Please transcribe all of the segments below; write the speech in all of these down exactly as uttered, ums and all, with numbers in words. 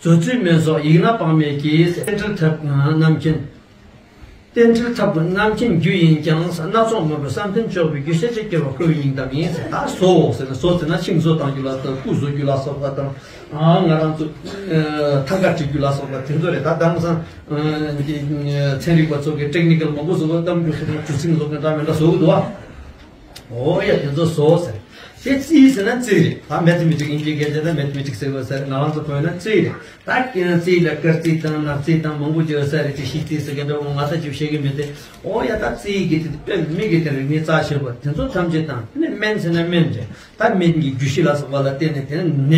བཟོ་བཅོས་མེད་སོགས་ཡིག་སྣ་དཔག་མེད་ཀྱིས། རྟེན་འབྲེལ་ཐབས་རྣམ་མཁྱེན། རྟེན་འབྲེལ་ཐབས་རྣམ་མཁྱེན་རྒྱུ་ཡིན་ཀྱང་། སྣ་ཚོགས་དངོས་པོའི་བསམ་གཏན་གཅོག་པའི་རྒྱུ། ཤེས་བྱ་སྐྱེ་བ་ཁོ་བོའི་སྙིང་གཏམ་ཡིན་ཟེར། ད་བཟོ་ཟེར་ན་བཟོ་ཟེར་ན་ཤིང་བཟོ་བཏང་རྒྱུ་ལ་སོགས། སྐུ་བཟོ་རྒྱུ་ལ་སོགས་པ་དང་། ཨ་ང་རང་ཚོ་ཐང་ག་བྲི་རྒྱུ་ལ་སོགས་པ་དེ་ཚོ་རེད། ད་དེང་སང་ཚན་རིག་པ་ཚོ་གི་ཊེག་ནི་ཀལ་མང་པོ་བཟོ་བ། གཏམ་རྒྱུད་བཟོ་དང་གྲུ་གཟིངས་བཟོ་དང་འདྲ་མི་འདྲ་བཟོ་གི་འདུག་བ། ཨོ་ཡ། དེ་ཚོ་བཟོ་ཟེར། དེ་རྩིས་ཟེར་ན་རྩིས་རེད། ད་མེ་ཐི་མེ་ཊིག་དབྱིན་ཇིའི་སྐད་ཆ་ད་མེ་ཐི་མེ་ཊིག་ཟེར་བ་ཟེར། ང་རང་ཚོ་བོད་ན་རྩིས་རེད། ད་རྩིས་ལ་སྐར་རྩིས་དང་ནག་རྩིས་དང་མང་པོ་ཅིག་ཡོད་ས་རེད། དེ་གཞི་རྩིས་ཟེར་གི་འདྲ་བོ། ང་ད་ཅིག་བཤད་གི་མེད་དེ། ཨོ་ཡ། ད་རྩིས་ཀྱི་དེ་དཔེ་མི་གི་དེ་རིག་གནས་རྩ་ཆེ་བ་དེ་ཚོ་ཐམས་ཅད་དང་། དེ་ནས་སྨན་ཟེར་ན་སྨན་རེད། ད་སྨན་གྱི་རྒྱུ་གཞི་ལ་སོགས་པ་ལ་བརྟེན་ནས། དེ་ནས་ནད་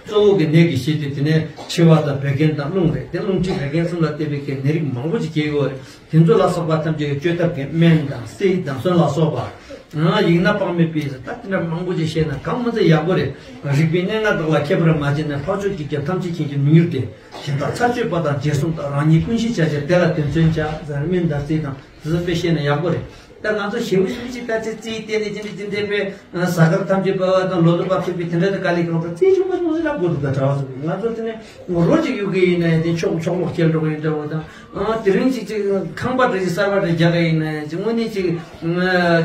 གཙོ་བོ་གི་ནད་ཀྱི་གཞི་དེ། དེ་ནས་མཁྲིས་པ་དང་བད་ཀན་དང་རླུང་རེད། དེ་རླུང་མཁྲིས་བད་ཀན་གསུམ་ལ་བརྟེན་པའི་གི་ནད་རིགས་མང་པོ་ཅིག་སྐྱེ་གི་ཡོད་རེད། དེ་ཚོ་ལ་སོགས་པ་ཐམས་ཅད་ཀྱི་བཅོས་ཐབས་ཀྱི་སྨན་དང་བསིལ་དང་སོན་ལ་སོགས་པ། ཨ་ཡིག་སྣ་དཔག་མེད་པས། ད་དེ་འདྲ་མང་པོ་ཅིག་བཤད་ན་གང་མི་ཚེ་ཡག་པོ་རེད། རིག་པའི་གནས་ལྔ་དག་ལ་མཁས་པར་མ་བྱས་ན། འཕགས་མཆོག་གི་ཁྱབ་ཐམས་ཅད་མཁྱེན་གྱུར་མི་འགྱུར་ཏེ། གཞན་དག་ཚར་གཅོད་པ་དང་རྗེས་བཟུང་དག། རང་ཉིད་ཀུན་ཤེས་བྱ་ཕྱིར་དེ་ལ་དོན་མཚོན་བྱ་ཟེར། སྨན་དང་བསིལ་དང་དེ་ཚོ་དཔེ་བཤད་ན་ཡག་པོ་རེད། ད་ང་ཚོ་ཞེ་པོ་ཞེ་པོ་ཅིག་ད་ཚེ་རྩིས་བལྟས་ནས་ཅི་འདྲ་ཅི་འདྲ་པའི་གཟའ་སྐར་ཐམས་ཅད་འཕེལ་བ་དང་ལོ་ཐོ་པ་ཕེབས་པའི་དེ་འདྲ་དང་དཀའ་ལས་ཁག་པོ། རྩིས་ཆུང་མ་ཆུང་ཞིག་ལ་དགོས་འདུག་ད་གྲྭ་བ་ཚོ་གིས། ང་ཚོ་དེ་ནས་རོ་གཅིག་གཡུག་གི་ཡིན་ན་ཡང་དེ་ཕྱོགས་ཕྱོགས་ལོག་ཁྱེར་འགྲོ་གི་ཡིན་འདྲ་བོ་དང་། ཨ་དེ་རིང་གཅིག་ཅིག་ཁང་པ་འདྲ་ཅིག་གསར་པ་འདྲ་རྒྱག་གི་ཡིན་ན་ཡང་ཅིག་དངོས་གནས་ཅིག་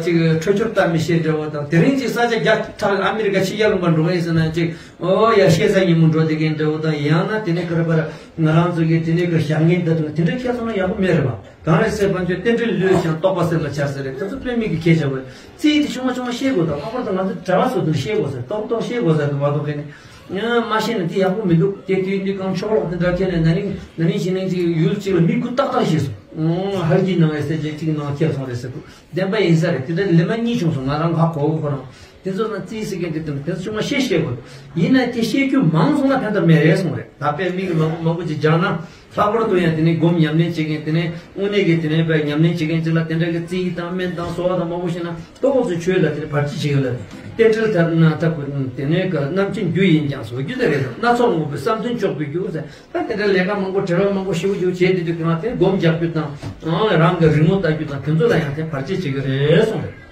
ཅིག་འཕྲོད་སྦྱོར་ལྟ་མི་ཤེས་འདྲ་བོ་དང་། དེ་རིང་གཅིག་ས་ཆ་རྒྱ་ཐག་ཨ་མི་རི་ཀ་ཕྱི་རྒྱལ་ལུང་པ་འགྲོ་གི་ཡིན་ཟེར་ན་ཅིག་ཨོ་ཡ་ཤེས་ས་ཉིན་མོ་འགྲོ་བསྡད་མཁན་འདྲ་བོ་དང་། ཡང་ན་དེ་ནས་ག་རེ་པར་ང་རང་ཚོ་གི་དེ་ནས་གི་བཞག་མཁན་འདི་དང་དེ་འདྲ་ཁྱེར་སོང་ན་ཡག་པོ་མེད་རེད་པ། གང་རེད་ཟེར་བ་ཚོས་རྟེན་འབྲེལ་ལོས་ཀྱང་རྟོགས་པ་སེམས་ལ་འཆར་ཟེར་རེད། དེ་ཚོ་དཔེ་མི་གི་སྐད་ཆ་བོ། རྩིས་དེ་ཆུང་མ་ཆུང་མ་ཤེས་དགོས་དང་། ལྷག་པར་དུ་ང་ཚོ་གྲྭ་བ་ཚོ་དེ་ཤེས་དགོས་ཟེར། ཏོག་ཏོག་ཤེས་དགོས་ཟེར་དུ་མ་གཏོགས་གི་ནི། མ་ཤེས་ན་དེ་ཡག་པོ་མི་འདུག་དེ་དུས་འདི་གང་ཕྱོགས་ལོག་དེ་འདྲ་ཁྱེར་ནས་ན་ནིང་ན་ནིང་གཞེས་ནིང་ཅིག་ཡུལ་གཅིག་ལ་མི་དགུ་ཏག་ཏག་ཤེས་སོང་། ཧར་གྱི་ནང་ཨེ་ཟེར་བྱས་གཅིག་ནང་ཁྱེར་སོང་རེད་ཟེར་དུས། བདེན་པ་ཡིན་ས་རེད། དེ་འདྲ་ལེ་མ་གཉིས་བྱུང་སོང་། ང་རང་ཧ་གོ་གོ་ཁོ་རང་། དེ་ཚོ་ན་རྩིས་ཟེར་མཁན་དེ་དེ་ཚོ་ཆུང་མ་ཤེས་ཤེས་དགོས། ཡིན་ན་དེ་ཤེས་རྒྱུ་མང་སོང་ན་ཕན་ཐོགས་མེད་རེད་གསུངས་རེད། ད་དཔེ་མི་གི་མང་པོ་མང་པོ་ཅིག་སྦྱངས་ན། ལྷག་པར་དུ་ཡང་དེ་ནས་སྒོམ་ཉམས་ལེན་བྱེད་མཁན། དེ་ནས་དངོས་གནས་ཀྱི་དེ་ནས་དཔེ་ཉམས་ལེན་བྱེད་མཁན་ཅིག་ལ་དེ་འདྲ་གི་རྩིས་དང་སྨན་དང་གསོ་བ་དང་མང་པོ་ཤེས་ན། ལྟོ་གོས་ཚོ་ཆོས་ལ་དེ་ནས་བར་ཆད་བྱེད་ཡོད་ལ། རྟེན་འབྲེལ་ཐབས་ན་ཐབས་དེ་ནས་གི་རྣམ་མཁྱེན་རྒྱུ་ཡིན་ཀྱང་བཟོ་རྒྱུ་དེ་རེད། སྣ་ཚོགས་དངོས་པོའི་བསམ་གཏན་གཅོག་པའི་རྒྱུ་ཟེར། ད་དེ་འདྲ་ལས་ཀ་མང་པོ་བྲེལ་བ་མང་པོ་ཞེ་པོ་ཅིག་བྱས་དེ་དུས་གང་དེ་སྒོམ་རྒྱག་རྒྱུ་དང་། ཨང་རང་གི་རིང་མོ་ལྟ་རྒྱུ་དང་དེ་ཚོ་ལ་ཡང་དེ་བར་ཆད་བྱེད་ཀྱི་རེད་གསུངས་རེད།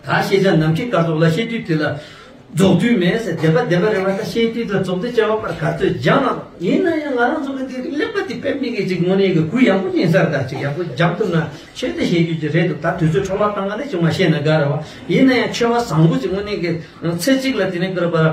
ད་ཤེས་བྱ་ནམ་མཁའི་སྐར་ཚོགས་ལ། བཤད་དུས་དེ་ལ་རྫོགས་དུས་མེད་ཟེར། བདེན་པ་བདེན་པ་རེད་བ། ད་བཤད་དུས་དེ་ལ་རྫོགས་དུས་བྱ་བ་པར་ག་ཚོད་སྦྱངས་ན། ཡིན་ན་ཡང་ང་རང་ཚོ་གི་འདི་གླེན་པ་དེ་དཔེ་མི་གི་ཅིག་དངོས་གནས་ཀྱི་གུ་ཡངས་པོ་ཡིན་ས་རེད། ད་ཅིག་ཡག་པོ་སྦྱང་ཐུབ་ན་ཆོས་དེ་བཤད་རྒྱུ་ཅིག་རེད་འདུག་ད་དུས་ཚོད་འཕྲོ་བརླག་བཏང་ག་ནས་ཅིག་མ་བཤད་ན་དགའ་རེད་བ། ཡིན་ན་ཡང་ཆོས་པ་བཟང་པོ་ཅིག་དངོས་གནས་ཀྱི་ཚེ་གཅིག་ལ་དེ་ནས་ཀར་པར་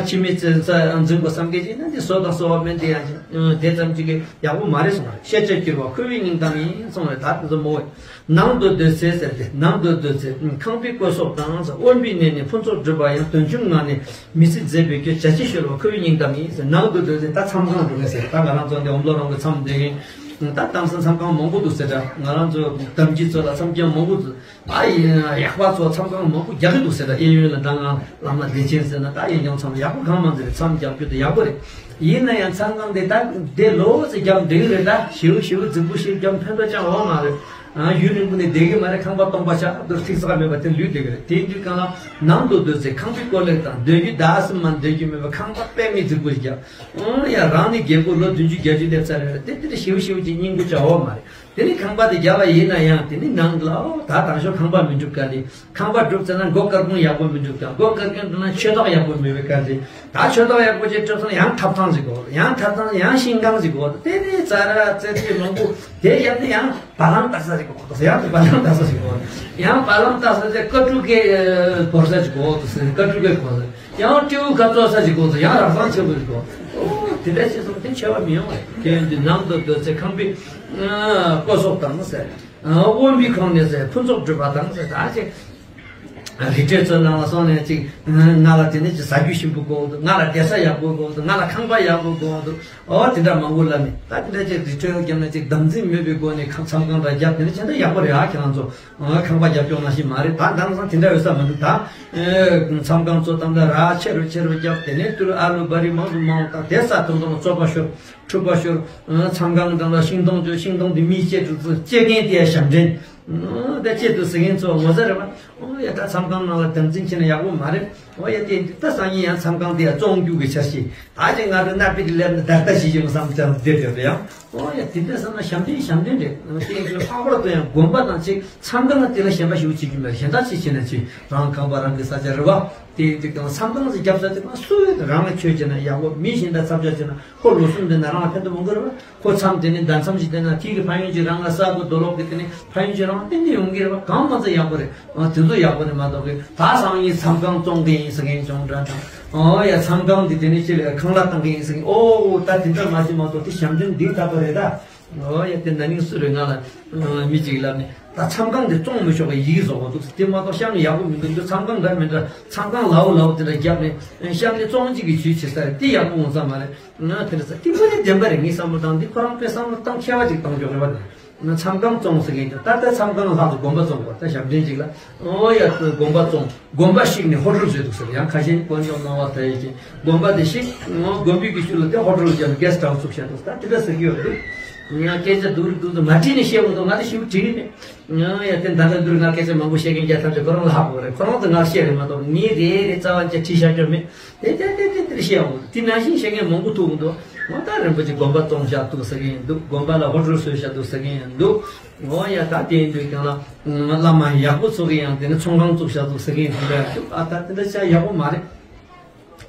འཆི་མེད་ཚེ་ས་འཛིན་དགོས་བསམ་མཁན་ཅིག་ན། འདི་གསོ་དང་གསོ་བ་སྨན་དེ་ཡང་དེ་ཙམ་ཅིག་གི་ཡག་པོ་མ་རེད་གསུངས་རེད། ཤེས་བྱ་སྐྱེ་བ་ཁོ་བོའི་སྙིང་གཏམ་ཡིན་གསུངས་རེད། ད་དེ་ཚོ་མོ་བས། ནང་དུ་སྡོད་ཚེ་ཟེར་ཏེ། ནང་དུ་སྡོད་ཚེ་ཁང་པའི་བཀོད་སོགས་དང་། དབེན་པའི་གནས་ནས་ཕུན་ཚོགས་སྒྲུབ་པ་ཡང་། དོན་ཆུང་ངང་ནས་མི་སྲིད་མཛད་པའི་སྐྱོན། བྱ་ཕྱིར་ཤོར་བ་ཁོ་བོའི་སྙིང་གཏམ་ཡིན་ཟེར། ནང་དུ་སྡོད་ཚེ་ད་མཚམས་ཁང་འགྲོ་གི་ཟེར། ད་ང་རང་ཚོ་འདི་ཨོམ་ལོ་རང་གི་མཚམས་འདི་ཡིན། ད་དེང་སང་མཚམས་ཁང་མང་པོ་འདུག་ཟེར། ད་ང་རང་ཚོ་དམ་སྤྱི་ཚོ་ལ་མཚམས་ཁང་མང་པོ་འདུག་ད་ཡིན་ཡག་པ་ཚོ་མཚམས་ཁང་མང་པོ་རྒྱག་གི་འདུག་ཟེར། ད་གཡས་གཡོན་ལ་ད་ང་བླ་མ་བདེ་ཆེན་ཟེར་ན། ད་གཡས་འགྱངས་མཚམས་ཡག་པོ་གང་མང་ཟེར། མཚམས་རྒྱག་རྒྱུ་དེ་ཡག་པོ་རེད། ཡིན་ན་ཡང་མཚམས་ཁང་དེ་ད་དེ་ལོ་ཙི་རྒྱབ་འགྲིག་རེད། ད་ཞེའུ་ཞེའུ་རྫིག་པོ་ཞིག་རྒྱབ་ཕན་ཐོགས་ཅང་ཡོད་མ་རེད། ཨ་ཡུན་རིང་པོ་ནས་བསྡད་གི་མ་རེད། ཁང་པ་སྟོང་པ་ཆགས་འདུག་ཐིག་ཚགས་མེད་པ་དེ་ལུས་བསྡད་གི་རེད། དེ་ཡིན་དུས་གང་ལ་ནང་དུ་སྡོད་ཚེ་ཁང་པའི་བཀོད་ལེགས་དང་། སྡོད་རྒྱུ་ད་སུ་མ་སྡོད་རྒྱུ་མེད་པ་ཁང་པ་དཔེ་མི་རྫིག་པོ་ཞིག་རྒྱབ། ཨང་ཡ། རང་ནི་རྒན་པོ་ལོ་བདུན་ཅུ་བརྒྱད་ཅུ་སླེབས་ཚར་རེད། དེ་དེ་འདྲ་ཞེའུ་ཞེའུ་ཅིག་སྙིང་པོ་ཅང་ཡོད་མ་རེད། དེ་ནི་ཁང་པ་དེ་རྒྱབ་པ་ཡིན་ན་ཡང་དེ་ནི་ནང་དུ་ལ། ཨོ་ད་དང་ཤོག་ཁང་པ་མི་འགྲུབ་ག་ལེ། ཁང་པ་སྒྲུབ་ཚར་ན་སྒོ་དཀར་ཁུང་ཡག་པོ་མི་འགྲུབ་དང་། སྒོ་དཀར་ཁུང་འགྲུབ་ན་ཆོས་ཐོག་ཡག་པོ་མེད་པའི་སྐབས་དེ། ད་ཆོས་ཐོག་ཡག་པོ་ཅིག་སྒྲུབ་ཚར་ན་ཡང་ཐབ་ཚང་ཞིག་དགོས། ཡང་ཐབ་ཚང་ཡང་ཤིང་ཁང་ཞིག་དགོས། དེ་ནས་ཙ་ར་ཙེ་ཙེ་མང་པོ་དེ་ཡབ་ནས་ཡང་བ་ལང་ལྟ་ས་ཞིག་དགོས། ཡང་བ་ལང་ལྟ་ས་ཞིག་དགོས། ཡང་བ་ལང་ལྟ་ས་དེ་ཀ་ཀྲུ་ཀེ་བོར་ས་ཞིག་དགོས། ཀ་ཀྲུ་ཀེ་བོར་ས། ཡང་སྤྲེའུ་ཁ་བཙོ་ས་ཞིག་དགོས། ཡང་རག་ཚང་ཆེན་པོ་ཞིག་དགོས། ཨོ་དེ་འདྲ་བྱས་སོང་དེ་ཆེ་བ་མི་ཡོང་བས། དེ་ཡིན་དུས་ནང་དུ་སྡོད་ཚེ་ཁང་པའི་བཀོད་སོགས་དང་ཟེར། དབེན་པའི་ཁང་ནས་ཟེར། ཕུན་ཚོགས་སྒྲུབ་པ་དང་ཟེར། ད་ཅིག་རི་ཁྲོད་ཚོ་ནང་ལ་སོང་ནས་ཅིག་ང་ལ་དེ་ནས་ཅིག་ཟ་རྒྱུ་ཞིམ་པོ་དགོས་འདུག་ང་ལ་བསྡད་ས་ཡག་པོ་དགོས་འདུག་ང་ལ་ཁང་པ་ཡག་པོ་དགོས་འདུག་ཨོ་དེ་འདྲ་མང་པོ་ལབ་ནས། ད་དེ་འདྲ་ཅིག་རི་ཁྲོད་བརྒྱབ་ན་ཅིག་དམ་འཛིན་མེད་པའི་སྒོ་ནས་ཁང་མཚམས་ཁང་འདྲ་བརྒྱབ། དེ་ནས་བྱས་ན་ཡག་པོ་རེད། ཨ་ཁྱེད་རང་ཚོ་ཁང་པ་རྒྱབ་སྐྱོང་ནང་བཞིན་མ་རེད། ད་དེང་སང་དེ་འདྲ་ཡོད་ས་མི་འདུག་ད་མཚམས་ཁང་ཚོ་དང་འདྲ་ར་ཆེ་རུ་ཆེ་རུ་བརྒྱབ། དེ་ནས་ཏུ་རུ་ཨ་ལུ་བ་རི་མང་དུ་མང་དང་། དེ་ས་དུང་དུང་བཙོག་པ་ཤོར། འཁྲུག་པ་ཤོར། མཚམས་ཁང་དང་ལ་ཤིང་སྡོང་ཅོ། ཤིང་སྡོང་དེ་མིས་བཅད་འགྲོ་ཚུལ་བཅད་མཁན་དེ་ཡ་ཞབས་འདྲེན། ཨོ་ད་བཅད་འདུག་ཟེར་མཁན་ཚོ་ངོ་ཚ་རེད་པ། ཨོ་ཡ། ད་མཚམས་ཁང་ནང་ལ་དམ་འཛིན་བྱས་ན་ཡག་པོ་མ་རེད། ཨོ་ཡ། དེ་ད་སང་ཉིན་ཡང་མཚམས་ཁང་དེ་ཡ་བཙོང་རྒྱུ་གི་འཆར་གཞི། ད་ཅིག་ང་ཚོ་གནའ་དཔེ་དེ་སླེབས་ན་ད་ལྟ་ཞིག་ཡོང་བསམ་ཙང་བསྡད་ཡོད་པ་ཡང་། ཨོ་ཡ། དེ་འདྲ་བསམ་ན་ཞབས་འདྲེན་ཞབས་འདྲེན་རེད། དེ་ཡིན་དུས་ལྷག་པར་དུ་ཡང་དགོན་པ་དང་ཅིག་མཚམས་ཁང་ལ་དེ་ལ་ཞེན་པ་ཞེ་པོ་བྱེད་རྒྱུ་མེད། གཞན་དག་ཅིག་བྱས་ན་ཅིག་རང་ཁང་པ་རང་གི་ས་ཆ་རེད་པ། དེ་དུས་ཀྱང་མཚམས་ཁང་ཟེར་རྒྱབ་ས་དེ་མ་སུ་རང་ལ་ཆོས་བྱས་ན་ཡག་པོ། མི་གཞན་དང་འཚམས་ཞབས་བྱས་ན་ཁོ་ལོ་གསུམ་བསྡད་ན་རང་ལ་ཕན་ཐོགས་མང་པོ་རེད་པ། ཁོ་མཚམས་དེ་ནས་ཟླ་མཚམས་ཤིག་བསྡད་ན་དེ་གི་ཕན་ཡོན་ཅིག་རང་ལ་ས་གོ་རྡོ་སློག་གི་དེ་ནས་ཕན་ཡོན་ཅིག་རང་ལ་ཏན་ཏན་ཡོང་གི་རེད་པ། གང་མ་ཚད་ཡག་པོ་རེད། ཨ་དེ་ཚོ་ཡག་པོ་རེད་མ་གཏོགས་གི་ད་སང་ཉིན་མཚམས་ཁང་བཙོང་གི་ཡིན་ཟེར་མཁན་ཅུང་འདྲ་དང་། ཨོ་ཡ་མཚམས་ཁང་འདི་དེ་ནས་ཅི་ལས་ཁང་གླ་བཏང་གི་ཡིན་ཟེར་མཁན། ཨོ་ད་དེ་འདྲ་མ་བྱེད་མ་གཏོགས་དེ་ཞབས་འདྲེན་འདི་ལྟ་བུ་རེད་ད། ཨོ་ཡ་དེ་ན་ནིང་སུ་རེད་ང་ལ་མི་གཅིག་ལབ་ནས་ད་མཚམས་ཁང་འདི་བཙོང་མི་ཆོག་པའི་ཡི་གེ་བཟོ་དགོས་འདུག་དེ་མ་གཏོགས་གཤམ་ནས་ཡག་པོ་མི་འདུག་འདི་མཚམས་ཁང་འདྲ་མི་འདྲ་མཚམས་ཁང་ལའོ་ལའོ་དེ་འདྲ་བརྒྱབ་ནས་གཤམ་ནས་བཙོང་གཅིག་གི་ཇུས་བྱེད་ས་རེད། དེ་ཡག་པོ་འོང་ས་མ་རེད། ང་དེ་འདྲ་ས་དེ་དངོས་གནས་བདེན་པ་རེད། ངའི་བསམ་བློ་བཏང་འདི་ཁོ་རང་དཔེ་བསམ་བློ་བཏང་མཁས་པ་ཅིག་བཏང་ཆོག་རེད་པ། དེ་ང་མཚམས་ཁང་བཙོང་ཟེར་མཁན་དེ་ད་ལྟ་མཚམས་ཁང་ལྷག་ཏུ་དགོན་པ་བཙོང་དགོས། ད་ཞབས་འདྲེན་ཅིག་ལ་ཨོ་ཡ་དགོན་པ་བཙོང་། དགོན་པ་བཤིག་ནས་ཧོ་ཊེལ་བཟོས་འདུག་ཟེར། ཡང་ཁ་ཤས་དཀོན་མཆོག་གནང་བ་ད་ཡིན་གྱི་དགོན་པ་དེ་བཤིག་དགོན་པའི་གི་ཤུལ་ལ་དེ་ཧོ་ཊེལ་བརྒྱབ་ནས་གེ་སི་ཊི་ཧའུ་སི་བཙུགས་བཞག་འདུག་ད་དེ་འདྲ་ཟེར་གྱི་ཡོད་འདུག་ང་སྐད་ཆ་སྡུག་རུ་སྡུག་ཏུ་མ་དྲིས་ནས་བཤད་མ་གཏོགས་ང་ལ་ཞིབ་དྲིས་ནས་ཡང་ཡ་དེ་ད་ལྟ་འདིར་ང་སྐད་ཆ་མང་པོ་བཤད་མཁན་རྒྱ་ཐམས་ཅད་ཁོ་རང་ལ་ཧ་གོ་རེད། ཁོ་རང་ཚོ་ང་བཤད་རེད་མ་གཏོགས་ངས་རེ་རེ་རྩ་བ་ཉིད་དྲིས་བཞག་རྒྱུ་མེད། དེ་དེ་དེ་དེ་དེར་བཤད་འོང་དེ་ནང་བཞིན་བཤད་མཁན་མང་པོ་ཐུག་འདུག་ང་ད་རིན་པོ་ཆེ་དགོན་པ་བཙོང་བཞག་འདུག་ཟེར་གྱི་ཡིན་འདུག་དགོན་པ་ལ་ཧོ་ཊེལ་བཟོས་བཞག་འདུག་ཟེར་གྱི་ཡིན་འདུག་འོ་ཡ་ད་དེ་ཡིན་དུས་ཀྱང་ལ་བླ་མ་ཡག་པོ་ཚོ་གི་ཡང་དེ་ནི་ཚོང་ཁང་བཙུགས་བཞག་འདུག་ཟེར་གྱི་ཡིན་འདུག་ཨ་ད་དེ་འདྲ་བྱ་ཡག་པོ་མ་རེད།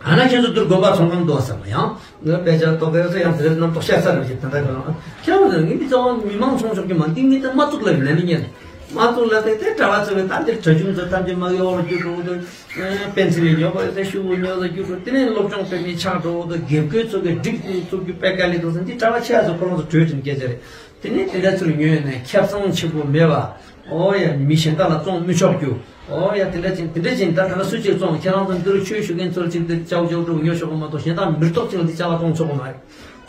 ཨ་ན་ཁྱེད་ཚོ་འདིར་དགོན་པ་ཚོང་ཁང་འདུག་ཟེར་བ་ཡང་ང་དཔེ་ཆ་ཏོག་ཙམ་ཡང་དེ་རྣམ་རྟོག་བཤད་ས་རེད་ཅེས་དེ་འདྲ་གི་རང་ཁྱེད་རང་ཚོ་ངས་འདི་ཚོ་མི་མང་ཚོང་ཆོག་གི་མ་འདི་ངས་དེ་མ་བཙུགས་ལབ་ཡིན་ན་ནི་ཉན་མ་བཙུགས་ལབ་དེ་དེ་གྲྭ་བ་ཚོ་གི་ད་འདིར་གྲྭ་ཆུང་ཚོ་ཐམས་ཅད་མ་གི་ཨོ་ལ་རྒྱུ་འགྲོ་འདུག་པེན་སི་ལིན་ཉོ་བ་ཡོད་ས་ཤུ་བོ་ཉོ་ས་རྒྱུ་འགྲོ། དེ་ནས་སློབ་སྦྱོང་སྤེལ་མི་ཆགས་འགྲོ་འོ་དོ་དགེ་བསྐོས་ཚོ་གི་སྒྲིག་བཙུགས་རྒྱུ་དཔེ་དཀའ་ལས་འདུག་ཟེར། འདི་གྲྭ་བ་ཆེ་ས་ཚོ་ཁོ་རང་ཚོ་གྲོས་ཀྱིན་སྐད་ཆ་རེད། དེ་ནས་དེ་འདྲ་ཚུར་ཉོས་ནས་ཁེ་བཟང་ཆེན་པོ་མེད་པ། ཨོ་ཡ་མི་གཞན་དག་ལ་བཙོང་མི་ཆོག་རྒྱུ། ཨོ་ཡ་དེ་འདྲ་ཅིག་དེ་འདྲ་ཅིག་ད་ད་ལ་སུ་གཅིག་བཙོང་ཁྱེད་རང་ཚོ་འདི་རུ་ཆོས་ཞུ་མཁན་ཚོར་ཅིག་འདི་ཅའོ་ཅའོ་འགྲོ་ཉོ་ཆོག་གི་མ་གཏོགས་གཞན་དག་མི་རྟོག་ཅིག་ལ་འདི་ཅ་ལག་བཙོང་ཆོག་གི་མ་རེད།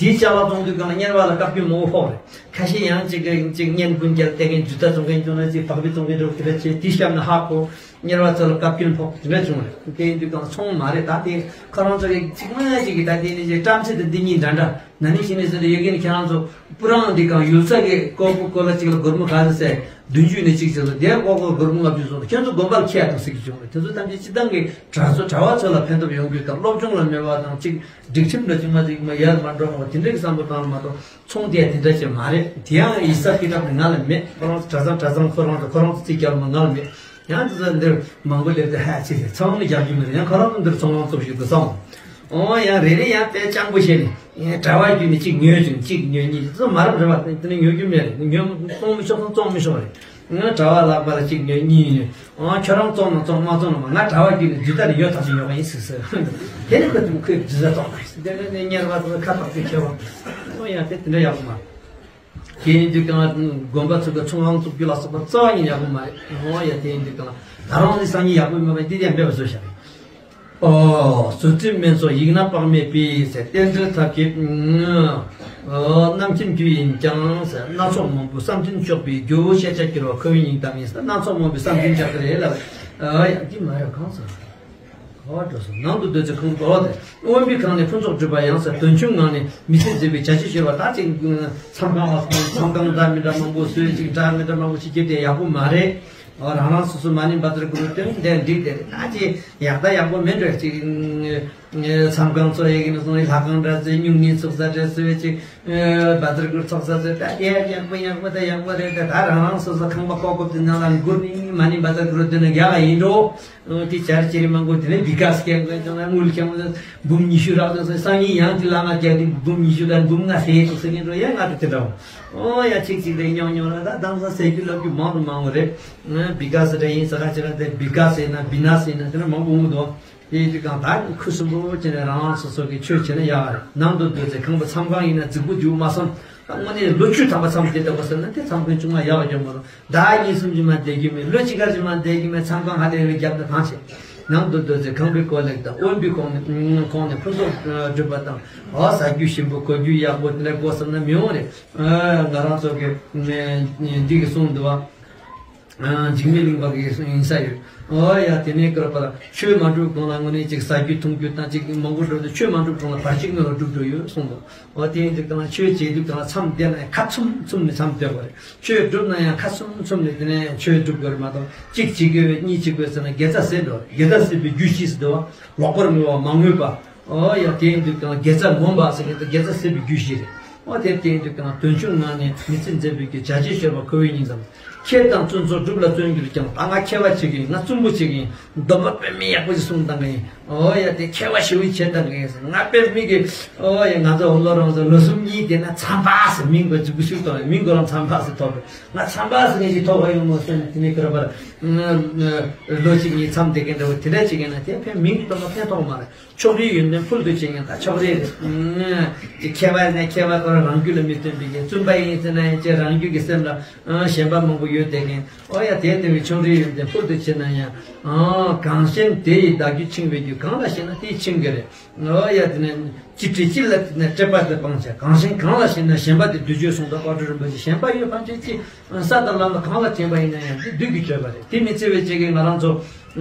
དེའི་ཅ་ལག་བཙོང་དུས་གང་ལ་གཉེར་བ་ལ་བཀའ་བཀྱོན་མང་པོ་ཕོག་རེད། ཁ་ཤས་ཡང་ཅིག་གི་ཅིག་བརྙན་ཀུན་རྒྱལ་བལྟས་མཁན་ཇུས་ལྟ་བཙོང་མཁན་བྱུང་ན་ཅིག་བག་ཕེབས་བཙོང་མཁན་འགྲོ་དེ་འདྲ་བྱས་དེའི་གཤམ་ནས་ཧ་གོ། གཉེར་བ་ཚོ་ལ་བཀའ་བཀྱོན་ཕོག་དེ་འདྲ་བྱུང་རེད། དེ་ཡིན་དུས་གང་ཚོང་མ་རེད། ད་དེ་ཁོ་རང་ཚོ་གི་ཚིག་མ་ཅིག་གི་ད་དེ་ནི་ཅིག་བཀྲམ་ཚེ་དང་འདི་གཉིས་འདྲ་འདྲ་ན་ནིང་ཕྱི་ནས་ཟེར་ཡོད་ཀྱི་ནི་ཁྱེད་རང་ཚོ་སྤུ་རང་འདི་གང་ཡུལ་ས་གི་ཀོ་ཀོ་ཀོ་ལ་ཅིག་ལ་སྒོར་མོ་ག་ཚོད་ཟེར་བདུན་ཅུ་ནས་གཅིག་བྱས་ལ་དེར་ཀོ་ཀོ་སྒོར་མོ་ལྔ་བཅུ་སོང་ཁྱེད་ཚོ་དགོན་པར་ཁྱེད་ཡག་ཏུ་ཟེར་གྱི་བྱུང་རེད། དེ་ཚོ་ཐམས་ཅད་སྤྱི་བཏང་གི་གྲྭ་ཚོ་གྲྭ་བ་ཚོ་ལ་ཕན་ཐོགས་ཡོང་རྒྱུ་དང་སློབ་སྦྱོང་ལ་མེད་པ་དང་ཅིག་སྒྲིག་ཁྲིམས་ལ་ཅིག་མ་ཅིག་མ་ཡར་མ་འགྲོ་བ་དེ་འདྲའི་བསམ་བློ་བཏང་མ་གཏོགས། ཚོང་དེ་དེ་འདྲ་ཅིག་མ་རེད། དེ་ཡང་ཡིག་ཚགས་ཀྱི་རབ་ནི་ང་ལ་མེད། ཁོ་རང་གྲྭ་ཚང་གྲྭ་ཚང་ཁོ་རང་ཚོ་ཁོ་རང་ཚོ་རྩིས་རྒྱག་མ་ང་ལ་མེད། ཡང་དེ་ཚོ་འདིར་མང་པོ་སླེབས་ཏེ་ཧ་ཅི་རེད། ཚོང་ནི་རྒྱག་རྒྱུ་མེད་རེད། ཡང་ཁོ་རང་ཚོ་འདིར་ཚོང་ཁང་བཙུགས་ཤིག་ཏུ་སོང་། ཨོ་ཡང་རེ་རེ་ཡང་དཔེ་སྤྱང་པོ་བྱས་ནས་ཡང་གྲྭ་བ་བརྒྱུད་ནས་གཅིག་ཉོས་བྱུང་གཅིག་ཉོས་གཉིས་ཚོ་མ་རབས་རེད་བ། དེ་ནི་ཉོ་རྒྱུ་མེད་རེད། ཉོ་བཙོང་མི་ཆོག་ཚོང་བཙོང་མི་ཆོག་རེད། ང་གྲྭ་བ་ལག་པ་ལ་གཅིག་ཉོས་གཉིས་ཉོས། ཨང་ཁྱོད་རང་བཙོང་ན་བཙོང་མ་བཙོང་ན་མ། ང་གྲྭ་བ་བརྒྱུད་ནས་རྒྱུ་ད་ནི་ཡོད་ཐག་ཆོད་ཉོ་བ་ཡིན་ཟེར་ཟེར། དེ་ནི་ཁོས་ཁོས་རྒྱུ་ད་བཙོང་མ་ཟེར། དེ་ནི་ནི་གཉེར་བ་ཚོ་ཁ་བཏགས་ཚོས་ཁྱེར་བ། ཨོ་ཡ་དེ་དེ་འདྲ་ཡག་པོ་མ་རེད། དེ་ཡིན་དུས་གང་དགོན་པ་ཚོ་གི་ཚོང་ཁང་བཙུགས་རྒྱུ་ལ་སོགས་པ་རྩ་བ་ཉིད་ཡག་པོ་མ་རེད། ཨོ་ཡ་དེ་ཡིན་དུས་གང་ད་རང་ནི་སང་ཉིན་ཡག་པོ་མེད་པ་འདི་དེ་འབེབས་བཟོ་བྱ་རེད། ཨོ། བཟོ་རྩིས་སྨན་སོགས་ཡིག་སྣ་དཔག་མེད་པའི་ཟེར། རྟེན་འབྲེལ་ཐབས་མཁས། ཨོ། རྣམ་མཁྱེན་རྒྱུ་ཡིན་ཀྱང་ཟེར། སྣ་ཚོགས་མང་པོའི་བསམ་གཏན་གཅོག་པའི་རྒྱུ་ཤེས་བྱ་སྐྱེ་བ་ཁོ་བོའི་སྙིང་གཏམ་ཡིན་ཟེར། སྣ་ཚོགས་མང་པོའི་བསམ་གཏན་གཅོག་གི་རེད་ལབ། ཨ་ཡ་འདི་མ་ཡོད་གང་ཟེར། ག་བ་འགྲོ་སོང་། ནང་དུ་སྡོད་ཚེ་ཁང་པའི་སྒོ་ལོག་སྟེ། དབེན་པའི་ཁང་ནས་ཕུན་ཚོགས་སྒྲུབ་པ་ཡང་ཟེར། དོན་ཆུང་ངང་ནས་མི་ཚེ་འཛིན་པའི་བྱ་བྱེད་ཤོར་བ་ད་ཅིག་མཚམས་ཁང་ལ་མཚམས་ཁང་འདྲ་མི་འདྲ་མང་པོ་བཟོས་ཅིག་འདྲ་མི་འདྲ་མང་པོ་ཞིག་སྐྱེས་ཏེ་ཡག་པོ་མ་རེད། ཨོ་རང་རང་སོ་སོ་མ་ཎི་བཛྲ་གུ་རུ་འདོན་དེ་འགྲིག་དེ་རེད། ད་ཅི་ཡག་ད་ཡག་པོ་མིན་འགྲོ་ཅིག་མཚམས་ཁང་ཚོ་ཡི་གི་ནི་སོང་ལྷ་ཁང་འདྲ་ཚོས་སྨྱུང་གནས་ཚོགས་ས་འདྲ་ཚོས་ཅིག་བཛྲ་གུ་རུ་ཚོགས་ས་ཚོས་ད་དེ་ཡག་པོ་ཡག་པོ་ད་ཡག་པོ་རེད། ད་ད་རང་རང་སོ་སོ་ཁང་པ་ཀོ་ཀོབ་དེ་ནང་ལ་འགུར་ནི་མ་ཎི་བཛྲ་གུ་རུ་འདོན་ན་ཡག་ཡིན་འགྲོ། དེ་ཆར་ཅི་རི་མང་པོ་དེ་ནས་བི་ཀ་སི་ཀྱང་དངུལ་ཀྱང་འབུམ་ཉི་ཤུ་རག་ཚོགས་ས་སང་ཉིན་ཡང་དེ་ལ་ང་རྒྱག་དེ་འབུམ་ཉི་ཤུ་དང་འབུམ་ལྔ་ཟེར་ཚོགས་ས་ཡིན་འགྲོ་ཡ་ང་དེ་དེ་འདྲ་བོ། ཨོ་ཡ་ཅིག་ཅིག་རེ་ཉོག་ཉོག་ལ་ད་དང་ས་ཟེར་རྒྱུ་ལབ་རྒྱུ་མང་དུ་མང་བ་རེད། ང་བི་ཀ་སི་རེ་ཡིན་ས་ཁ་ཅིག་ལ་དེ་བི་ཀ་སི་ཡིན་ན་བི་ན་སི་ཡིན་ན་དེ་འདྲ་མང་པོ་འོང་འདུག་དེ་ཡིན་དུས་གང་ད་ཁུ་སིམ་པོ་བྱས་ནས་རང་རང་སོ་སོ་གི་ཆོས་བྱས་ན་ཡག་རེད། ནང་དུ་སྡོད་ཚེ་ཁང་པ་མཚམས་ཁང་ཡིན་ན་རྫིག་པོ་རྒྱུག་མ་སོང་། ད་དངོས་གནས་ལོ་བཅུ་ཐམ་པ་མཚམས་བསྡད་བསྡད་པ་ཟེར་ན་དེ་མཚམས་ཁང་ཆུང་མ་ཡག་ཡོད་མ་རུང་། ཟླ་གཉིས་གསུམ་གྱི་མ་བསྡད་རྒྱུ་མེད། ལོ་གཅིག་གར་གྱི་མ་བསྡད་རྒྱུ་མེད། མཚམས་ཁང་ཧ་ལས་རེ་བརྒྱབ་ན་ཐང་ཆད། ནང་དུ་སྡོད་ཚེ་ཁང་པའི་བཀོད་ལེགས་དང་དབེན་པའི་ཁོང་ནས་ཁོང་ནས་ཕུན་ཚོགས་སྒྲུབ་པ་དང་། འོ་ཟ་རྒྱུ་ཞིམ་པོ་གོན་རྒྱུ་ཡག་པོ་དེ་འདྲ་དགོས་བསམ་ན་མི་འོང་རེད། ང་རང་ཚོ་གི་འདི་གི་གསུང་འདུག་བ། འཇིགས་མེད་གླིང་པ་གི་ཡིན་ས་ཡོད། ཨོ་ཡ་དེ་ནས་སྐོར་པ་ལ་ཆོས་མ་འགྲུབ་གོང་ལ་དངོས་གནས་ཅིག་ཟ་རྒྱུ་འཐུང་རྒྱུ་དང་ཅིག་མང་པོ་འགྲོ་དུས་ཆོས་མ་འགྲུབ་གོང་ལ་བར་ཆད་ངན་པ་འགྲུབ་འགྲོ་ཡོད་གསུངས་འདུག་ཨོ་དེ་ཡིན་དུས་གང་ལ་ཆོས་བྱེད་དུས་གང་ལ་མཚམས་བསྡད་ན་ཡང་ཁ་ཚུམ་ཚུམ་ནས་མཚམས་བསྡད་དགོས་རེད། ཆོས་སྒྲུབ་ན་ཡང་ཁ་ཚུམ་ཚུམ་ནས་དེ་ནས་ཆོས་སྒྲུབ་དགོས་རེད་མ་གཏོགས་གཅིག་བྱེད་དགོས་པས་གཉིས་བྱེད་དགོས་ཟེར་ན་དགེ་རྩ་ཟད་འགྲོ་རེད། དགེ་རྩ་ཟད་པའི་རྒྱུ་ཞིག་ཟེར་འདུག་བ། ལོག་པར་མོས་པ་མ་ངུས་པ། ཨོ་ཡ་དེ་ཡིན་དུས་གང་དགེ་རྩ་ངོམས་པ་ཟེར་མཁན་དེ་དགེ་རྩ་ཟད་པའི་རྒྱུ་ཞིག་རེད། ཨོ་དེ་དེ་ཡིན་དུས་གང་དོན་ཆུང་ངང་ནས་མི་ཚེ་འཛད་པའི་རྒྱུ་བྱ་བྱེད་ཤོར་བ་ཁོ་བོའི་སྙིང་ཙམ། མཁས་དང་བཙུན་ཚོགས་སྒྲུབ་ལ་བརྩོན་གྱུར་ཀྱང་། ད་ང་མཁས་པ་བྱེད་ཀྱི་ཡིན། ང་བཙུན་པོ་བྱེད་ཀྱི་ཡིན། སྡོམ་པ་དཔེ་མི་ཡག་པོ་ཞིག་སྲུང་བཏང་གི་ཡིན། ཨོ་ཡ་དེ་མཁས་པ་ཞེ་པོ་བྱེད་བཏང་གི་ཡིན། ང་དཔེ་མི་གི་ཨོ་ཡ་ང་ཚོ་ལོ་རང་ཚོ་ལོ་གསུམ་གཉིས་དེ་ན་མཚམས་པ་ཟེར་མིང་གོ་འཇུག་གི་ཤུགས་དང་མིང་གོ་རང་མཚམས་པ་ཟེར་ཐོབ་པས། ང་མཚམས་པ་ཟེར་ངེས་ཀྱི་ཐོབ་པ་ཡོང་མོ་ཟེར་ནས་དེ་ནས་ཁྱོད་པར་ལོ་གཅིག་གཉིས་མཚམས་དེ་ག་འདྲ་བོ་དེ་འདྲ་བྱེད་མཁན་ན་དེ་ཕན་མིང་གི་སྟོབས་ལ་ཕན་ཐོགས་མ་རེད། ཕྱོགས་རིས་ཡོན་ཏན་ཕུལ་དུ་ཕྱིན་ཡང་ད་ཕྱོགས་རིས་རེད། ཀྱི་མཁས་པ་ཡིན་ན་མཁས་པ་ཁོ་རང་རང་རྒྱུད་ལ་མི་བརྟེན་པའི་ཀྱི་བཙུན་པ་ཡིན་ཟེར་ན་ཡང་ཅེ་རང་རྒྱུད་ཀྱི་སེམས་ལ་ཨ་ཞེན་པ་མང་པོ་ཡོད་དེ་ཀན། ཨོ་ཡ་དེ་ལྟ་བུའི་ཕྱོགས་རིས་ཡོན་ཏན་ཕུལ་དུ་ཕྱིན་ན་ཡང་། ཨ་གང་ཞིག་དེ་ཡི་བདག་རྒྱུད་འཆིང་བའི་རྒྱུ། གང་ལ་ཞེན་ན་དེས་འཆིང་གི་རེད། ཨོ་ཡ་དེ་ནས་ཅི་དྲི་ཅི་ལ་དེ་ནས་སྤྲད་པ་དེ་སྤང་བྱ། གང་ཞིག་གང་ལ་ཞེན་ན་ཞེན་པ་དེ་བདུད་གཅོད་གསུངས་དང་དཔལ་སྤྲུལ་རིན་པོ་ཆེ། ཞེན་པ་ཡོད་པ་ཅི་ཅི་ས་དང་ལམ་ལ་གང་ལ་དྲན་པ་ཡིན་ན་ཡང་དེ་བདུད་ཀྱིས་གཅོད་པ་རེད། དེ་མི་ཚེ་བའི་ཅེ་གི་ང་རང་ཚོ།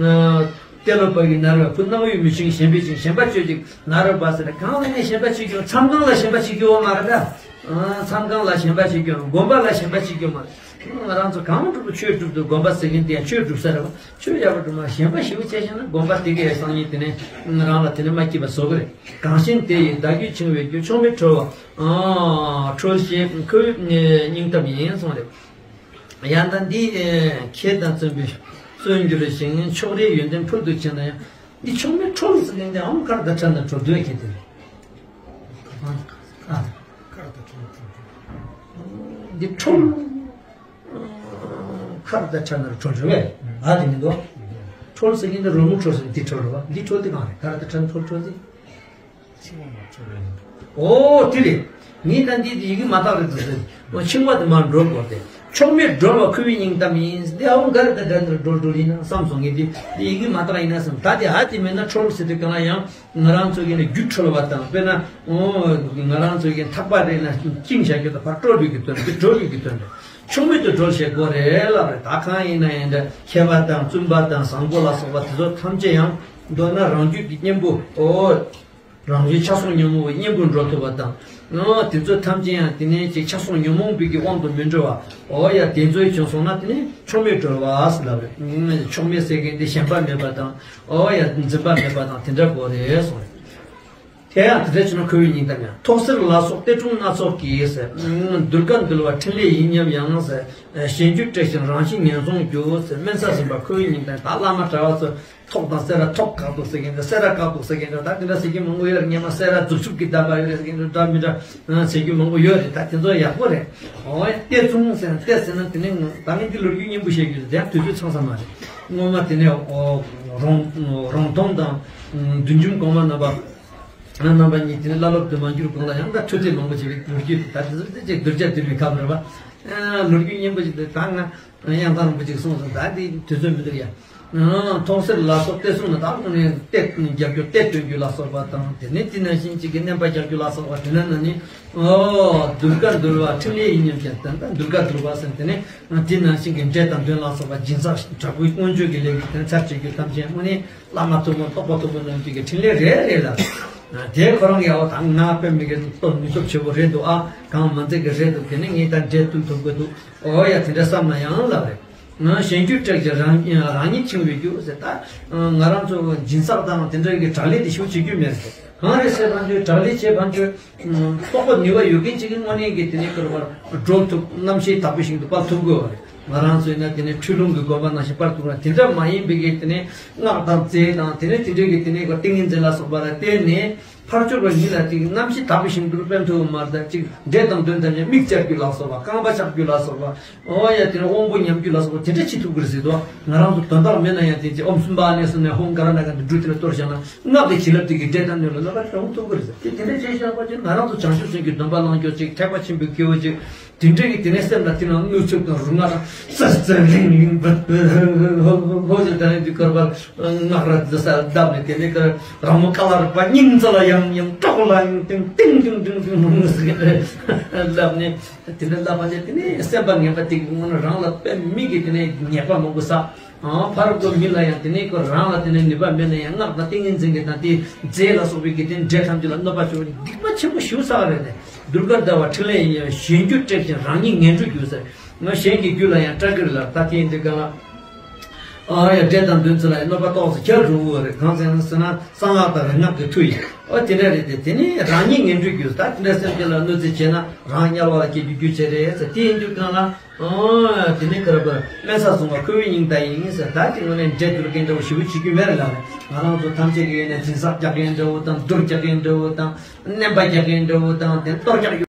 ཨ་ཏེ་ལོ་པ་གི་ན་རོ་བུ་སྣང་བས་མི་འཆིང་ཞེན་པས་འཆིང་ཞེན་པ་གཅོད་ཅིག་ན་རོ་པ་ཟེར་གང་ལ་ནས་ཞེན་པ་བྱེད་ཀྱི་ཡོད། མཚམས་གང་ལ་ཞེན་པ་བྱེད་ཀྱི་ཡོད་མ་རེད་ད། ཨ་མཚམས་གང་ལ་ཞེན་པ་བྱེད་ཀྱི་ཡོད། དགོན་པ་ལ་ཞེན་པ་བྱེད་ཀྱི་ཡོད་མ་རེད། ང་རང་ཚོ་གང་སྒྲུབ་ཆོས་སྒྲུབ་དུས་དགོན་པ་ཟེར་མཁན་དེ་ཡང་ཆོས་སྒྲུབ་ས་རེད་བ། ཆོས་ཡག་པོ་སྒྲུབ་མ་ཞེན་པ་ཞེ་པོ་བྱས་ཤིང་ན་དགོན་པ་དེ་གའི་སང་ཉིན་དེ་ནས་རང་ལ་དེ་ནས་མ་སྐྱིད་པ་བཟོ་གི་རེད། གང་ཞིག་དེ་ཡི་བདག་རྒྱུད་འཆིང་བའི་རྒྱུ། ཕྱོགས་མེད་ཁྲོལ་བ། ཨ་ཁྲོལ་ཞེས་ཁོའི་སྙིང་གཏམ་ཡིན་གསུངས་རེད། ཡང་ད་འདི་ཨེ་མཁས་དང་བཙུན་པའི་བཙུན་འགྱུར་ཞིང་ཕྱོགས་རིས་ཡོན་ཏན་ཕུལ་དུ་ཕྱིན་ན་ཡང་། འདི་ཕྱོགས་མེད་ཁྲོལ་ཟེར་ནས་འདི་ཨང་དཀར་དང་ཕྲ་ན་ཁྲོལ་འདོད་མཁན་དེ་རེད། ཨ་འདི་ཁྲོལ། དཀར་དང་ཕྲ་ན་ཁྲོལ་རེད་བས། ཨ་དེ་མི་འདུག་ཁྲོལ་ཟེར་མཁན་འདི་རོལ་མོ་ཁྲོལ་ཟེར་འདི་ཁྲོལ་རེད་བ། འདི་ཁྲོལ་དེ་གང་རེད། དཀར་དང་ཕྲ་ན་ཁྲོལ་ཁྲོལ་དེ། ཨོ་དེ་རེད། ངས་ད་འདི་ཡི་གེ་མ་དག་རེད་དུ་ཟེར། འཆིང་བ་དེ་མར་འགྲོལ་དགོས་ཏེ། ཕྱོགས་མེད་གྲོལ་བ་ཁོ་བོའི་སྙིང་གཏམ་ཡིན། འདི་ཨོ་འགའ་རེ་དང་འདྲ་འདྲ་འགྲོལ་འགྲོལ་ཡིན་ན་བསམ་སོང་ངས་འདི་འདི་ཡི་གེ་མ་དག་ཡིན་ན་བསམ། ད་དེ་ཨ་དེ་མེད་ན་ཁྲོལ་ཟེར་དུས་གང་ལ་ཡང་ང་རང་ཚོ་གི་ནི་རྒྱུ་ཁྲོལ་བ་དང་དཔེར་ན་ཨོ་ང་རང་ཚོ་གི་ཐག་པ་རེད་ན་བཅིངས་བྱ་རྒྱུ་དང་ཕར་བཀྲོལ་རྒྱུ་གི་དོན་འདི་གྲོལ་རྒྱུ་གི་དོན་རེད། ཕྱོགས་མེད་དུ་གྲོལ་བྱེད་དགོས་རེད་ལབ་རེད། ད་གང་ཡིན་ན་ཡང་འདྲ་མཁས་པ་དང་བཙུན་པ་དང་བཟང་པོ་ལ་སོགས་པ་དེ་ཚོ་ཐམས་ཅད་ཡང་མདོར་ན་རང་རྒྱུད་ཀྱི་གཉེན་པོ་ཨོ། རང་བཞིན་ཆགས་སོགས་ཉོན་མོངས་པའི་གཉེན་པོར་འགྲོ་ཐུབ་པ་དང་། ཨང་། དེ་ཚོ་ཐམས་ཅད་ཡང་དེ་ནས་ཅིག་ཆགས་སོགས་ཉོན་མོངས་པའི་གི་དབང་དུ་མི་འགྲོ་བ། ཨོ་ཡ་དེ་ཚོའི་བྱུང་སོང་ན་དེ་ནས་ཕྱོགས་མེད་གྲོལ་བ་ཟེར་ལབ་རེད། ཨང་། ཕྱོགས་མེད་ཟེར་མཁན་དེ་ཞེན་པ་མེད་པ་དང་། ཨོ་ཡ་འཛིན་པ་མེད་པ་དང་དེ་འདྲ་དགོས་རེད་གསུངས་རེད། དེ་ཡང་དེ་འདྲ་བྱུང་ན་ཁོ་བོའི་སྙིང་གཏམ་ཡང་ཐོག་སེར་ལ་སོགས་གཏེར་སྲུང་སྣ་ཚོགས་ཀྱིས་ཟེར། ཨང་། གདུལ་དཀའ་འདུལ་བ་ཕྲིན་ལས་ཡིན་སྙམ་ཡང་ཟེར། གཞན་རྒྱུད་བྲལ་ཞིང་རང་བཞིན་ངན་སོང་རྒྱུ་ཟེར། དམན་ས་ཟིན་པ་ཁོ་བོའི་སྙིང་གཏམ། ད་བླ་མ་གྲྭ་བ་ཚོ། ཐོག་དང་སེ་ར་ཐོག་བཀག་འདུག་ཟེར་མཁན་འདྲ། སེ་ར་བཀག་འདུག་ཟེར་མཁན་འདྲ། ད་དེ་འདྲ་ཟེར་གྱི་མང་པོ་ཡོད་རེད། སྔོན་མ་སེ་ར་རྫུ་ཆུ་གི་བསྡད་པ་ཡོད་རེད་ཟེར་མཁན་འདྲ། འདྲ་མི་འདྲ་ཟེར་གྱི་མང་པོ་ཡོད་རེད། ད་དེ་ཚོ་ཡག་པོ་རེད། ཨོ་ཡ་གཏེར་སྲུང་ཟེར་ན་གཏེར་ཟེར་ན་དེ་ནས་ད་ངས་འདི་ལོ་རྒྱུས་སྙན་པོ་བཤད་རྒྱུ་རེད། དེ་ཡང་དུས་ཚོད་ཚང་ས་མ་རེད། སྔོན་མ་དེ་ནས་ཨོ་རོང་རོང་སྟོན་དང་བདུད་འཇོམས་གོང་མ་རྣམ་པ་རྣམ་པ་གཉིས་དེ་ནས་བླ་སློབ་ཏུ་མ་གྱུར་གོང་ལ་ཡང་ད་ཐུགས་རྗེ་མང་པོ་བྱས་པའི་ལོ་རྒྱུས་རེད། ད་དེ་ཚོ་དེ་ཅིག་གདུལ་བྱ་འདུལ་བའི་སྐབས་རེད་པ། ལོ་རྒྱུས་སྙན་པོ་ཞིག་འདུག་ད་ང་དབྱངས་ཐང་རིན་པོ་ཆེས་གསུངས་སོང་། ད་འདི་དུས་ཚོད་མི་འདུག་ཡ། ཨང་། ཐོག་སེར་ལ་སོགས་གཏེར་སྲུང་ནི་དག་ནི་གཏེར་རྒྱབ་རྒྱུ་གཏེར་སྟོན་རྒྱུ་ལ་སོགས་པ་དང་། དེ་ནས་དེ་ནང་བཞིན་གཅིག་གི་མནན་པ་རྒྱག་རྒྱུ་ལ་སོགས་པ་དེ་ནས་ན་ནི། ཨོ། གདུལ་དཀའ་འདུལ་བ་ཕྲིན་ལས་ཡིན་སྙམ་ཞེས་དོན་དང་། གདུལ་དཀའ་འདུལ་བ་ཟེར་དེ་ནས་དེ་ནང་བཞིན་གྱི་འདྲེ་དང་གདོན་ལ་སོགས་པ་སྦྱིན་སྲེག་དྲག་པོའི་མངོན་སྤྱོད་ཀྱི་ལས་ཀྱི་དོན་ཚར་བྱེད་རྒྱུ་ཐམས་ཅད་དངོས་གནས་བླ་མ་ཐུན་མོང་རྟོགས་པ་ཐུན་མོང་རྣམས་ཀྱི་ཕྲིན་ལས་རེད་རེད་ལ། དེ་ཁོ་རང་གི་ཨོ་ད་ང་དཔེ་མི་སྲིད་སྟོབས་མི་སྟོབས་ཆེ་པོ་རེད་འདུག་ཨ། གང་མ་མཛད་ཀྱི་རེད་འདུག་དེ་ནས་ངས་ད་འདྲེ་བཏུལ་ཐུབ་ཀྱི་འདུག་ཨོ་ཡ་དེ་འདྲ་བསམ་ན་ཡང་ལབ་རེད། ང་གཞན་རྒྱུད་བྲལ་ཞིང་རང་རང་ཉིད་འཆིང་བའི་རྒྱུ་ཟེར། ད་ང་རང་ཚོ་སྦྱིན་སྲེག་དང་དེ་འདྲ་གི་དྲག་ལས་དེ་ཞུ་བྱེད་རྒྱུ་མེད་ཟེར། གང་རེད་ཟེར་བ་ཚོས་དྲག་ལས་བྱེད་པ་ཚོས་རྟོགས་པ་ནུས་པ་ཡོད་མཁན་ཅིག་གིས་དངོས་གནས་ཀྱི་དེ་ནས་ཀར་བར་འགྲོ་ཐུབ། རྣམ་ཤེས་དག་པའི་ཞིང་དུ་སྤར་ཐུབ་དགོས་པ་རེད། ང་རང་ཚོ་ཡིན་ན་དེ་ནས་འཁྲུལ་སློང་གི་སྒོམ་པ་ནང་བཞིན་སྤར་ཐུབ་པ་དེ་འདྲ་མ་ཡིན་པའི་གི་དེ་ནས་སྔགས་དང་རྫས་དང་དེ་ནས་དེ་འདྲའི་གི་དེ་ནས་ཏིང་ངེ་འཛིན་ལ་སོགས་པ་ལ་བརྟེན་ནས། ཕར་ཕྱོགས་པ་ཉིད་ལ་དེ་རྣམ་ཤེས་དག་པའི་ཞིང་དུ་སྤར་ཐུབ་མ་རེད། ཅིག་འདྲེ་དང་གདོན་ཐམས་ཅད་མིག་བཅག་རྒྱུ་ལ་སོགས་པ། རྐང་པ་བཅག་རྒྱུ་ལ་སོགས་པ། ཨོ་ཡ་དེ་ནས་དབང་པོ་ཉམས་རྒྱུ་ལ་སོགས་པ་དེ་འདྲ་བྱེད་ཐུབ་ཀྱི་རེད་ཟེར་དོ། ང་རང་ཚོ་དོན་དག་མེད་ན་ཡང་དེ་ཅིག་ཨོཾ་སུམྦྷ་ཨ་ནི་ཟེར་ནས་ཧཱུྃ་ཀ་ར་ན་ག་འདི་འབྲུ་དེ་ལ་གཏོར་བཞག་ན་སྔགས་དེ་བྱིན་རླབས་དེ་གི་འདྲེ་དང་གདོན་ལ་རྣམ་པར་གྲོལ་ཐུབ་ཀྱི་རེད་ཟེར། དེ་དེ་འདྲ་བྱས་བཞག་པ་ཅིག་ང་རང་ཚོ་བྱང་ཆུབ་སེམས་ཀྱི་སྡོམ་པ་བླང་ཆོག་ཅིག་ཐེག་པ་ཆེན་པོའི་སྐྱེ་བོ་ཅིག་དེ་འདྲ་གི་དེ་ནས་སེམས་ལ་དེ་ནང་གནོད་ཚུལ་དང་རུ་ང་དང་སར་སར་ལིང་ལིང་བ་ཧོ་ཧོ་ཧོ་ཟེར་ད་ནས་དུས་སྐར་བར་སྔགས་ར་དེ་སར་བརྡབས་ནས་དེ་ནས་ཀར་ར་མོ་ཀ་ལ་རུ་པ་སྙིང་རྩ་ལ་ཡང་ཡང་ཀྲོག་ལ་ཡང་ཏིང་ཏིང་ཏིང་ཏིང་ཏིང་ཟེར་བརྡབས་ནས་དེ་འདྲ་ལབ་པ་ཅིག་དེ་ནས་སེམས་པ་ངན་པ་དེ་གི་སྔོན་རང་ལ་དཔེ་མི་གི་དེ་ནས་ཉེས་པ་མང་པོ་བསགས། ཨང་། ཕ་རོལ་པོ་མི་ལ་ཡང་དེ་ནས་ཁོ་རང་ལ་དེ་ནས་ནུས་པ་མེད་ན་ཡང་སྔགས་དང་ཏིང་ངེ་འཛིན་གྱི་དང་དེའི་རྫས་ལ་སོགས་པའི་གི་དེ་འདྲེ་ཐམས་ཅད་ལ་གནོད་པ་བྱུང་བའི་སྡིག་པ་ཆེན་པོ་ཞེ་པོ་བསགས་རེད་དེ། གདུལ་དཀའ་འདུལ་བ་ཕྲིན་ལས་ཡིན་ཡང་གཞན་རྒྱུད་བྲལ་ཞིང་རང་ཉིད་ངན་འགྲོར་འགྱུར་ཟེར། ང་གཞན་གྱི་རྒྱུད་ལ་ཡང་སྐྲག་གི་རེད་ལ། ད་དེ་ཡིན་དུས་གང་ལ། ཨ་ཡ་འདྲེ་དང་འདུན་ཚུལ་ལ་གནོད་པ་ཏོག་ཙམ་རྒྱག་འགྲོ་གི་རེད། གང་ཟེར་ན་ཟེར་ན་གསང་སྔགས་དང་རིག་སྔགས་ཀྱི་མཐུ་ཡིན། ཨོ་དེ་འདྲ་རེད་དེ། དེ་ནི་རང་ཉིད་ངན་འགྲོའི་རྒྱུ། ད་དེ་འདྲ་སེམས་ཅན་ལ་གནོད་འཚེ་བྱས་ན་རང་དམྱལ་བ་ལ་སྐྱེ་རྒྱུ་རྒྱུ་བྱེད་རེད་ཟེར། དེ་ཡིན་དུས་གང་ལ། ཨོ་དེ་ནི་ག་རེ་བར་དམན་ས་བཟུང་བ་ཁོ་བོའི་སྙིང་ལྟ་ཡིན་ཟེར། ད་དེ་ངོས་ནས་འདྲེ་འདུལ་མཁན་འདྲ་བོ་ཞེ་པོ་བྱེད་རྒྱུ་མེད་རེད་ལ། ང་རང་ཚོ་ཐམས་ཅད་ཀྱི་ཡོད་ནས་འཛིན་བསགས་རྒྱག་མཁན་འདྲ་བོ་དང་། སྡུག་རྒྱག་མཁན་འདྲ་བོ་དང་། མནན་པ་རྒྱག་མཁན་འདྲ་བོ་དང་། དེ་གཏོར་རྒྱག